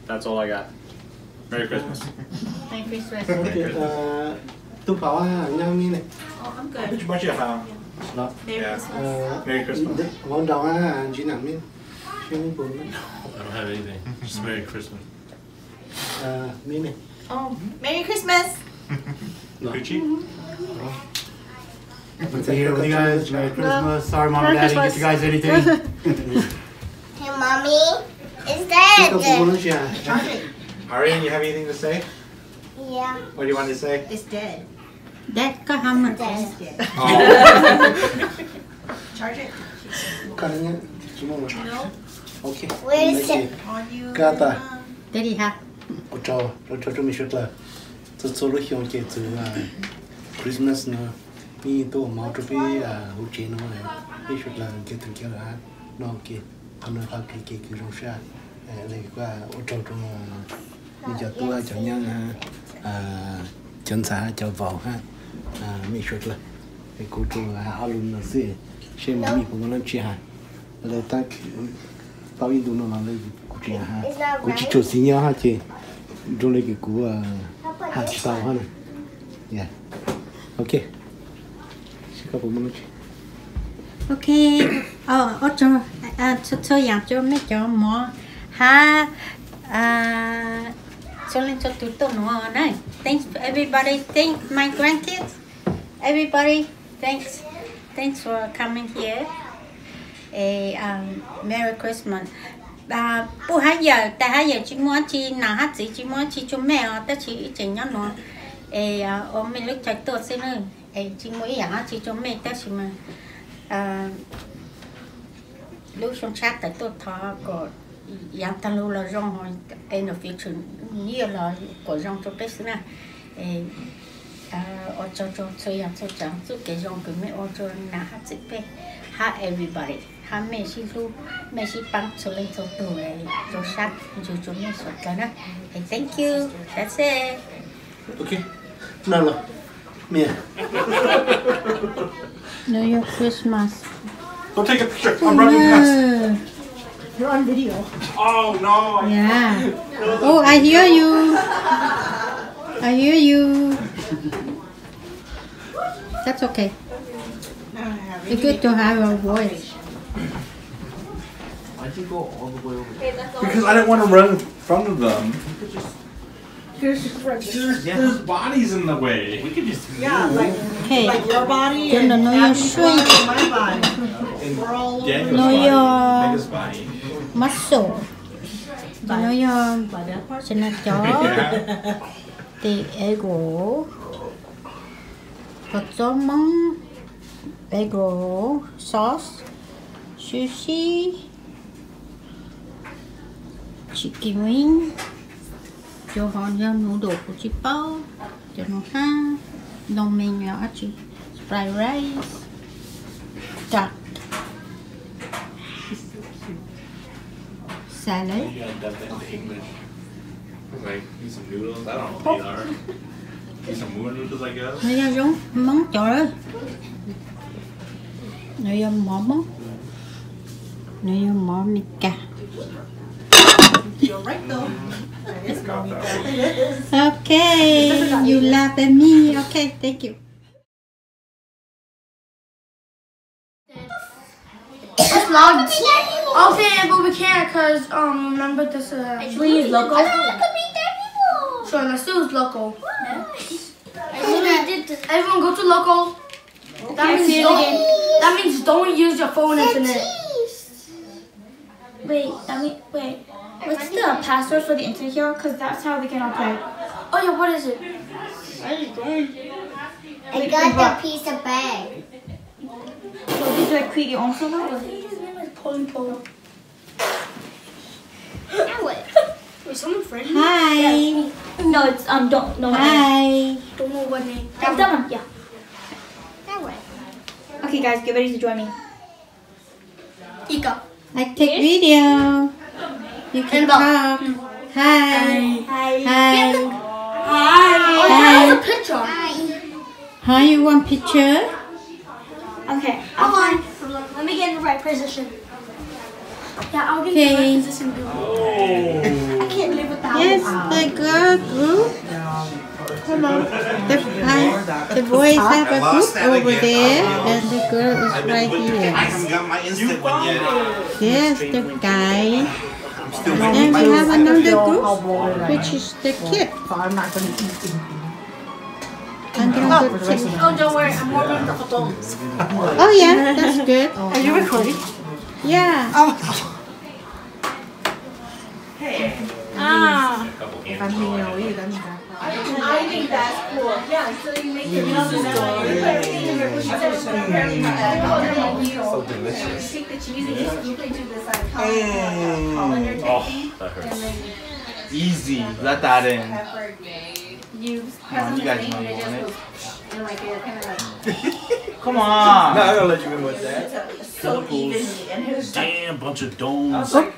That's all I got. Merry Christmas. Merry Christmas. Tub Phav nyob mi ne. Merry Christmas. Vauv nraug ntsib nam mi, seb mi puas. I don't have anything. Just Merry Christmas. Mi ne. Oh, Merry Christmas. Coochie. Good to be here with you guys. Merry Christmas. Sorry, Mom and Dad didn't get you guys anything. Hey, Mommy. It's dead. Arian, you have anything to say? Yeah. What do you want to say? It's dead. Dad, koj ho mus. Dead. Charge it. Koj ne, tsis muaj. No. Ok. Where is it? Koj tas. Daddy ha. Ua tsaug, ua tsaug rau me suav dlawg txhua txhua lub xyoo ces txug Christmas no, peb tuaj ua mov rau peb hauv tsev no, peb suav dlawg nkawd tug nkawd no, ok, qhov no tau kev kws zoo sab. Ua tsaug rau nej cov tub cov nyab, cov ntxhais cov vauv hab, mej suav dlawg. Es kuv tsuas has ob lus no xwb, seb mas mej puas muaj dlaab tsi has. Lawv tab tau ib ntu no los lawv kuv tsis has, kuv tsis tshua xis nyob hab ces zoo le kws kuv has tsis tau hab na. Ok, seb koj puas muaj dlaab tsi. Ok, ua tsaug txhua txhua yaam rua mej cov mov hab txhua leej txhua tug tuaj nuav na. Thanks everybody, thanks my grandkids, everybody, thanks, thanks for coming here. Merry Christmas. Puj hab yawm, tais hab yawm tsis muaj dlaab tsi, nam hab txiv tsis muaj dlaab tsi rua mej os, tab sis ib tseem nyob nuav es ua mej lub chaw tuaj xwb na. Es tsis muaj ib yaam dlaab tsi rua mej tab sis mas lub xyoo tshab tawm tuaj thov kom yaav taag lug los zoo, in the future year los kuas zoo rua peb xwb na. Ua tsaug rua txhua yaam txhua tsaam txuj kev zoo kws mej ua rua nam hab txiv peb hab everybody, hab mej sib hlub, mej sib paab txhua leej txhua tug, zoo sab ntsws rua mej suav dlawg na. Thank you, that's it. Ok, noj los. Mej, Know your Christmas. Go take a picture. I'm running fast. You're on video. Oh no. Yeah. Oh, I hear you. I hear you. That's okay. It's good to have your voice. Because I didn't want to run in front of them. There's, there's bodies in the way. We could just move. Yeah, like, like your body and Abby's body and my body. We're all over. Know your muscle. Know your, cov tes ego, kua txob Moob, bagel, sauce, sushi, chicken wing, cov ho yog noodle kuv tsis paub, cov no hab, lo mein yog dab tsi, fried rice, duck, salad. Like, need some noodles? I don't know what these are. Need some more noodles, I guess? No yog zoo Moob cov, no yog mov Moob, no yog mov Meskas. You're right, though. It is mov Meskas. Okay, you laugh at me. Okay, thank you. It's logged. Okay, but we can't 'cause, um, remember this, uh, we use local. So let's do this local. Everyone go to local. That means don't, that means don't use your phone internet. Wait, that mean, wait. What's the password for the internet here? 'Cause that's how we can all play. Oh yeah, what is it? I got the piece of bag. So this is like create your own server? I think his name is Polly Polly. That way. Wait, someone friend me? Hi. Yeah, it's me. No, it's, um, don't know what name. Hi. Don't know what name. That one. Yeah. That way. Okay, guys, get ready to join me. Ika. I take video. You can talk. Hi. Hi. Hi. Hi. Oh, that was a picture. Hi, you want picture? Okay, I'll find. Hold on. Let me get in the right position. Okay. Yes, the girl group. Come on. The, uh, the boys have a group over there, and the girl is right here. Yes, the guy. And we have another group, which is the kid. Another kid. Oh, don't worry, I'm warming up the bones. Oh, yeah, that's good. Are you recording? Yeah. Ah. I think that's cool. Yeah, so you make your meals and everything. You put everything in your food, you put everything in your food. So delicious. You take the cheese and you scoop it into this, like, colander type thing, and then you Easy, that that in. Pepper. You press on the thing and it just goes, and, like, it kind of, like, Come on. No, I'm gonna let you in with that. So evenly, and it was like Damn, bunch of domes. Sorry.